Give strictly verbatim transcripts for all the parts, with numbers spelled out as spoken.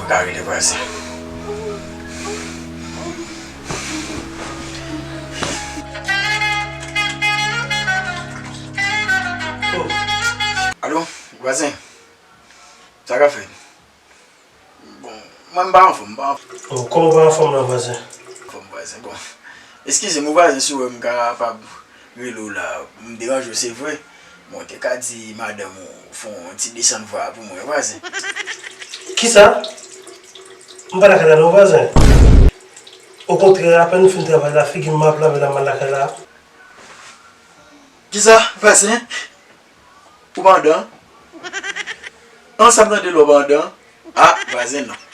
Ka rele vwazen. Alo, vwazen. Sa ka fè? Bon, mwen m pa anfòm, m pa anfòm. Oh, kòman w pa anfòm nan, vwazen? Anfòm, vwazen. Bon, eskize m, vwazen, si w wè m kapab rele w la, m deranje w, se vre. Bon, te ka di madanm ou fè yon ti desann vwa pou mwen, vwazen. Kisa? M pa lakay la non, vwazen. Okontrè, apèn m fin travay la, figi m m ap lave la, m al lakay la. Kisa, vwazen? Ou pandan? An, sa m tande lè w pandan? Ah, vwazen non.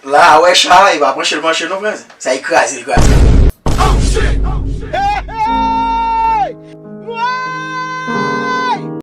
La a wè cha, e pa panche l panche non, vwazen. Sa e kraze l kraze.